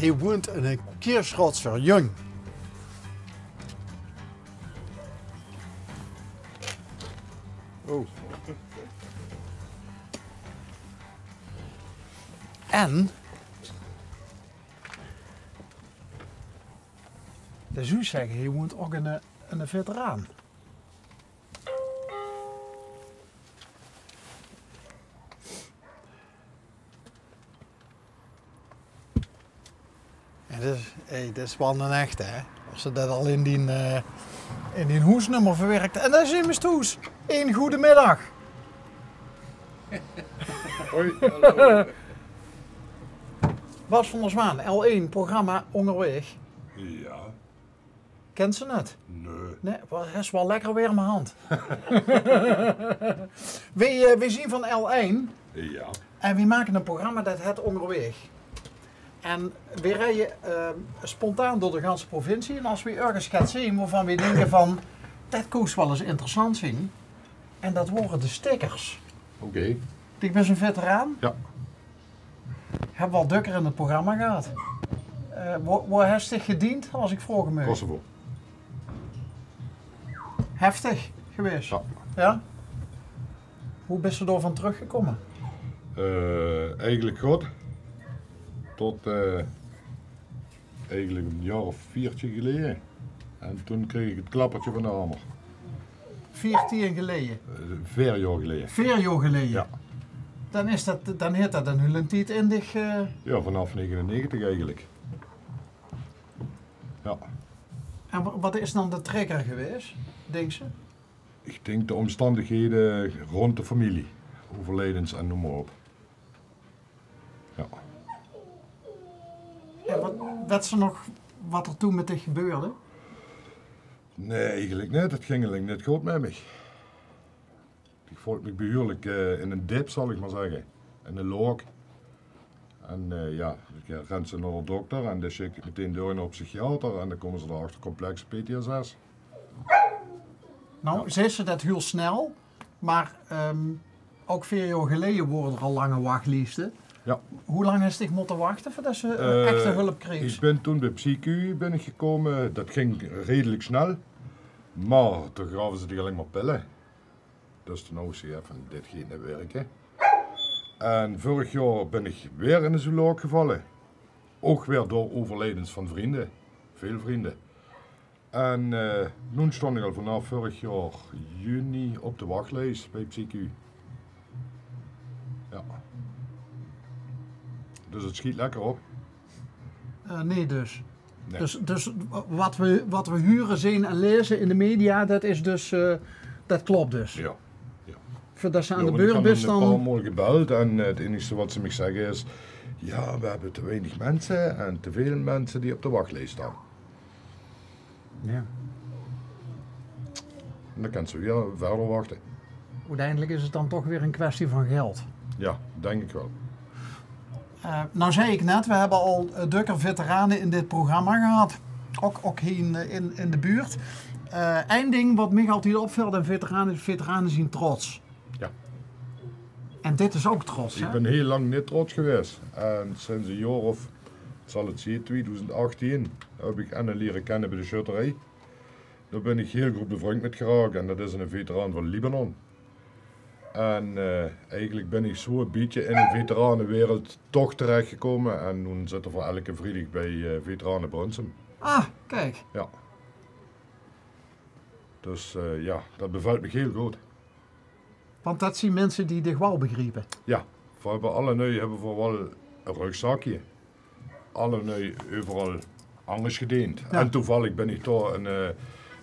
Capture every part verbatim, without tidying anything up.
Hie woont 'ne Kiersrotser jóng. Oh. En, de zouw zègke, hie woont ouch 'ne, 'ne veteraan. Ja, det is, hey, det is waal 'nen echte, hè? As ze det al in dien, eh, in dien hoesnummer verwerkt. En dao is emes thoes. Ein goedemiddag. Hoi, hallo. Bas van der Zwaan, L één, programma Óngerwaeg. Ja. Kènt ze 't? Nae. Nae, waal, 't is waal lekker werm aan de hand. Weej, eh, weej zien van L één. Ja. En weej make ein programma det hèt Óngerwaeg. En weej rieje, eh, spontaan door de ganse provincie. En as weej örges get zeen wovan weej dinke van, det kós waal ins interessant zien. En det wore de stickers. Oké. Dich bis ein veteraan. Ja. Höbbe we al dökker in 't programma gehad. Eh, wo, wo hes dich gediend, as ik vraoge maag? Kosovo. Heftig gewaes? Ja. Ja? Wo bis se dao van trökgekómme? Eh, eigelik good. Tot, eh, eigelik ein jaor of veertien geleje. En toen kreeg ik 't klappertje van de hamer. Veertien geleje? Eh, veer jaor geleje. Veer jaor geleje? Ja. Dan is det, dan haet det ein hiel tied in dich, eh. Ja, vanaaf negenennegentig eigelik. Ja. En wa-, wat is dan de trigger gewaes, dinks se? Ik dink de omstandighede rond de familie. Euverlijdens en neum maar op. Ja. En wat, wets se nog wat er toen mit dich gebeurde? Nae, eigelik neet. 't Ging allein neet good mit mich. Ik vool mich behuurlik, eh, in ein dip, zal ik maar zegge. In ein look. En, eh, ja, dan rens se nao de dokter en dan sjik ik dich meteen door nao de psychiater en dan kómme ze d'r achter complexe P T S S. Nou, zaes se det hiel snel, maar, ehm, ouch veer jaor geleje wore d'r al lange wachlieste. Ja. Wie lang hes dich mótte wachte veurdet se, eh, echte hulp kreegs? Eh, ik bin toen bie Psy-Q bin ik gekómme. Det ging redelik snel. Maar toen gave ze dich allein maar pille. Dus toen haw ik zoeget van, dit geit neet wirke. En vörig jaor bin ik weer in de zoelook gevalle. Ouch weer door euverlijdens van vrunj. Väöl vrunj. En, eh, noe staon ik al vanaaf vörig jaor juni op de wachlies bie Psy-Q. Ja. Dus 't schiet lekker op. Eh, nae, dus. Nae. Dus, dus wat we, wat we hure, zeen en laeze in de media, det is dus, eh, det klop dus. Ja. Ja. Veurdet se aan de beurt bis dan. Ja, want ik han ein paar maol gebeld en, eh, 't enigste wat ze mich zegge is: ja, we hebbe te weinig minse en te väöl minse die op de wachlies staon. Ja. En dan kans se weer wiejer wachte. Oeteindelik is 't dan toch weer ein kwestie van geld. Ja, dink ik waal. Eh, nou zag ik net, we hebbe al, eh, dökker veterane in dit programma gehad. Ouch, ouch hie in, eh, in, in de buurt. Eh, ein ding wat mich altied opvilt aan veterane, veterane zien trots. Ja. En dit is ouch trots, hè? Ik bin hiel lang neet trots gewaes. En sinds ein jaor of, zal 't zeen, tweeduizend achttien, heb ik Anne liere kenne bie de sjötterie. Dao bin ik hiel good bevrind mit geraak en det is ein veteraan van Libanon. En, eh, eigelik bin ik zoe ein bietje in de veteranewereld toch terechgekómme en noe zitte v'r elke vriedig bie, eh, Veteranen Brunssum. Ah, kiek. Ja. Dus, eh, ja, det bevelt mich hiel good. Want det zien minse die dich waal begriepe. Ja, v'r hebbe allenui, hebbe v'r waal ein rögzakje. Allenui euveral angers gedeend. Ja. En toevallig bin ik dao ein, eh,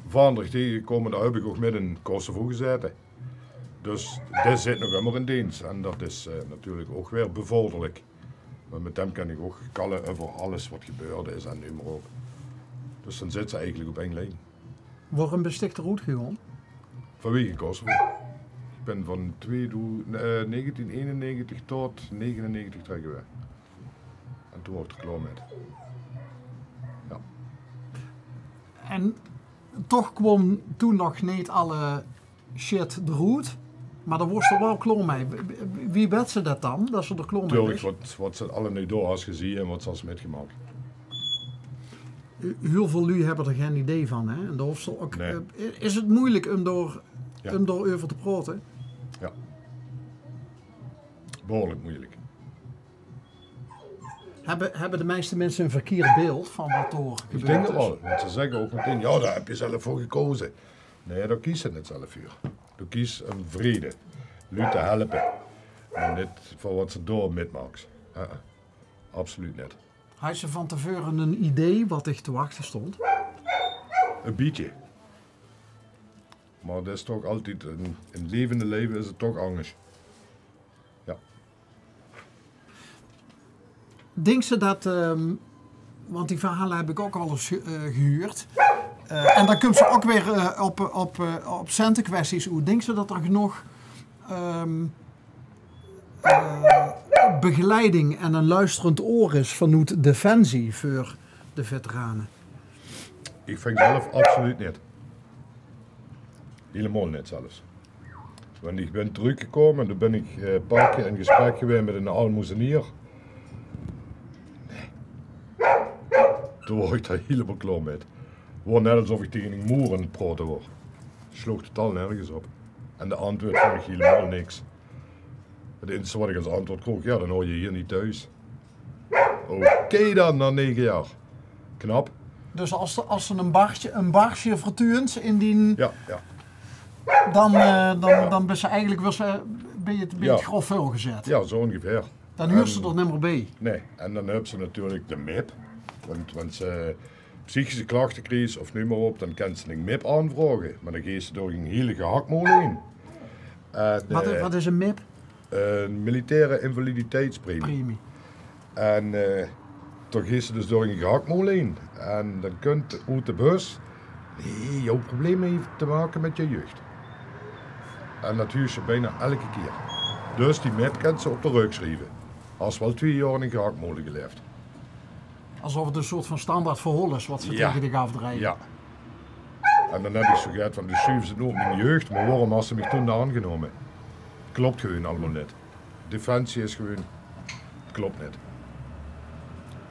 vaanderig taengegekómme, dao heb ik ouch mit in Kosovo gezaete. Dus dae zit nog ummer in deens en det is, eh, natuurlik ouch weer bevorderlik. Want mit dem kan ik ouch kalle euver alles wat gebeurd is en neum maar op. Dus dan zit se eigelik op ein lien. Waorum bis dich d'r oetgegange? Vanwege Kosovo. Ik bin van tweedoezend, eh, negentien einennegentig tot negenennegentig trek gewaes. En toen waas ik d'r klaor mit. Ja. En toch kwaam toen nog neet alle shit d'roet, maar dao waas se waal klaor mit. Wie, wie, wie wets se det dan, det se d'r klaor mit bis? Natuurlik, wat, wat se allenui door has gezeen en wat se has mitgemaak. Hiel väöl luuj höbbe d'r gein idee van, hè? En dao hoofs te ouch, eh, is 't meujelik um dao, um dao euver te praote? Ja. Behuurlik meujelik. Höbbe, höbbe de meiste minse e verkierd beeld van wat dao gebeurt? Ich dink 't waal, want ze zègke ouch metein: "Ja, dao höbs se zelf veur gekaoze." Nae, dao kies se neet zelf veur. Doe kies um vrede, luuj te helpe. En neet veur wat se dao mitmaaks. Eh, eh. Absoluut neet. Hads se van te veure e idee wat dich te wachte stóng? E bietje. Mer det is toch altied, in, in 't levende leve is 't toch angers. Ja. Dinks se det, ehm, want die verhale höb ich ouch al ins ge-, eh, gehuurd. Eh, en dan kums se ouch weer, eh, op, op, eh, op centekwesties oet. Dinks se det d'r genóg, ehm, eh, begeleiding en e loesterend oor is vanoet Defensie veur de veterane? Ich vinj zelf absoluut neet. Hielemaol neet zelfs. Want ich bön trökgekómme en doe bön ich, eh, e paar kier in gesprek gewaes mit eine aalmoezenier. Nae. Doe woor ich d'r hielemaol klaor mit. Woor net esof ich taenge eine moer aan 't praote woor. Sloog totaal nörges op. En de antwoord vónj ich hielemaol niks. 't Einzige wat ich es antwoord kroog: "Ja, dan huurs se hie neet thoes." Oké dan, nao nege jaor. Knap. Dus es se, es se e barstje, e barstje vertuuns in die, ja, ja, dan, eh, dan, dan bis se eigelik weer, eh, bie 't, bie 't grof veurgezat. Ja, zo óngeveer. Dan huurs se d'r nimmer bie. Nae, en dan höbs se natuurlik de mip. Want, want se psychische klachte kriegs of neum mer op, dan kins se 'n mip aanvraoge. Mer dan geis se door 'n hiel gehaktmolen heen. En, wat, eh, wat is 'n mip? 'n Militaire invaliditeitspremie. Premie. En, eh, dan geis se dus door 'n gehaktmolen heen. En dan kump oet de bus: "Nae, jouw probleem haet te make mit je jeug." En det huurs se bienao eder kier. Dus die mip kins se op de rök sjrieve. Has waal twieë jaor in 'n gehaktmolen gelaef. Esof 't 'n soort van standaard verhaol is wat ze, ja, taenge dich aafdrejje. Ja. En dan höb ich zoe get van: "Doe sjuufs 't noe op mien jeug, mer waorum has se mich toen aangenómme?" Klop gewoon allemaol neet. Defensie is gewoon, 't klop neet.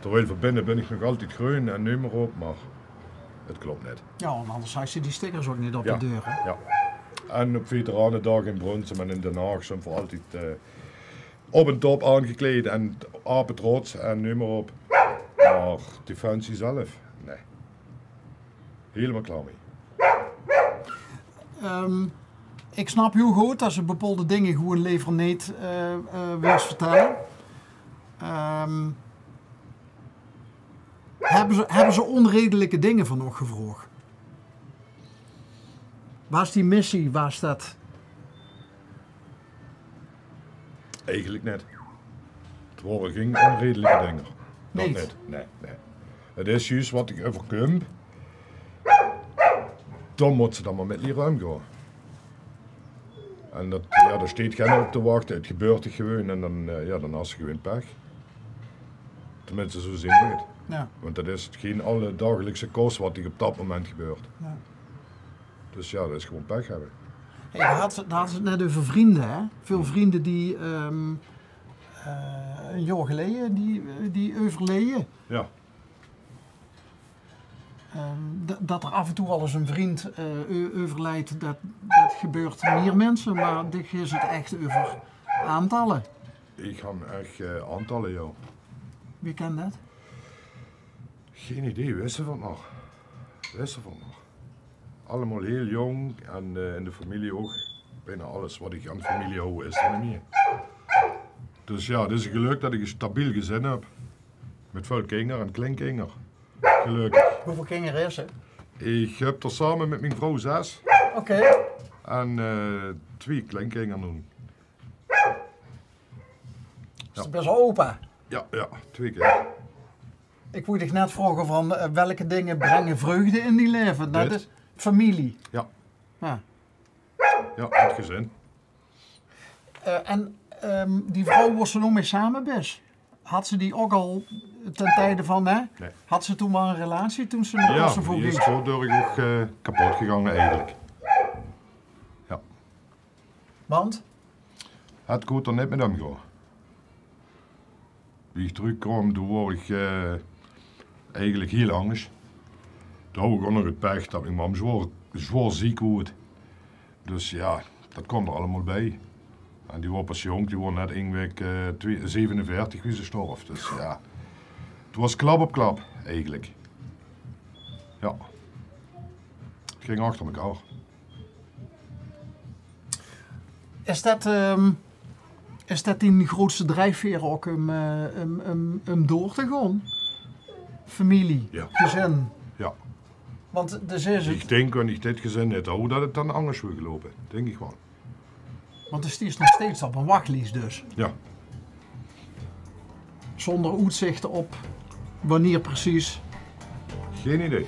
Terwiel van binne bön ich nog altied greun en neum mer op, mer 't klop neet. Ja, want anders haws se die stickers ouch neet op de deur, hè? Ja. En op Veteranendaag in Brunssum en in Den Haag zeen v'r altied, eh, op en top aangekleid en apetrots en neum mer op. Mer Defensie zelf, nae. Hielemaol klaor mit. Ehm, ich snap hiel good det se bepaolde dinger gewoon lever neet, eh, eh, wils vertèlle. Ehm, höbbe ze, höbbe ze ónredelike dinger van uch gevraog? Waas die missie, waas det Eigelik neet. 't Wore gein ónredelike dinger. Det neet. Nae, nae. 't Is zjus wat dich euverkump. Dan mós se dao mer mit liere umgaon. En det, ja, dao steit geine op te wachte. 't Gebeurt dich gewoon en dan, eh, ja, dan has se gewoon pech. Tenminste, zoe zeen ich 't. Ja. Want det is gein alledaagse kos wat dich op det moment gebeurt. Ja. Dus ja, det is gewoon pech höbbe. Hey, dao hads se, dao hads se 't net euver vrunj, hè? Väöl vrunj die, ehm, eh, e jaor geleje, die, die euverleje. Ja. Ehm, d-, det d'r aaf en toe al ins 'ne vrundj, eh, eu-, euverlijt, det, det gebeurt mier minse, mer dich is 't ech euver aantalle. Ich han ech, eh, aantalle, ja. Wie kèn det? Gein idee, wis se van nog? Wis se van nog? Allemaol hiel jónk en, eh, in de femilie ouch. Bienao alles wat ich aan femilie haw, is d'r neet mier. Dus ja, 't is e gelök det ich e stabiel gezin höb. Mit väöl kinger en kleinkinger. Gelökkig. Wieväöl kinger is 't? Ich höb d'r same mit mien vrouw zès. Oké. En, eh, twieë kleinkinger noe. Dus doe bis opa? Ja, ja, twieë kier. Ich wól dich net vraoge van, eh, welke dinger bringe vreugde in dien laeve? Det is femilie. Ja. Ja. Ja, 't gezin. Eh, en, ehm, die vrouw woe se noe mei same bis, hads se die ouch al ten tijde van, hè? Nae. Hads se toen waal 'n relatie toen se nog... Ja, die is doordoor ouch, eh, kepot gegange eigelik. Ja. Want? 't Kós d'r neet mit umgaon. Wie ich trökkwaam, doe woor ich, eh, eigelik hiel angers. Toen haw ich ouch nog 't pech dat mien mam zwaor, zwaor ziek woort. Dus jao, dat kwaam d'r allemaol bij. En die waor pas jónk, die waor net ein waek, eh, twee, zevenenveertig wie ze storf. Dus jao, 't waor klap op klap, eigelik. Jao. 't Ging achter mekaar. Is det, ehm, is det dien groeatste driefveer ouch um, eh, um, um, um door te gaon? Femilie, jao, gezin. Jao. Want dus is 't... Ich dink, wen ich dit gezin neet haw, dat 't dan angers waor geloupe. Dink ich waal. Want doe stiers nog steeds op ein wachlies dus. Jao. Zónger oetzich op wannier precies. Gein idee.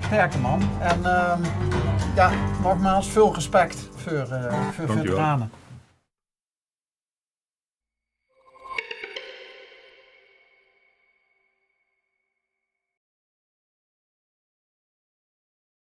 Sterkte, man. En, ehm, jao, nogmaals, väöl respect veur, eh, veur, veur veteranen.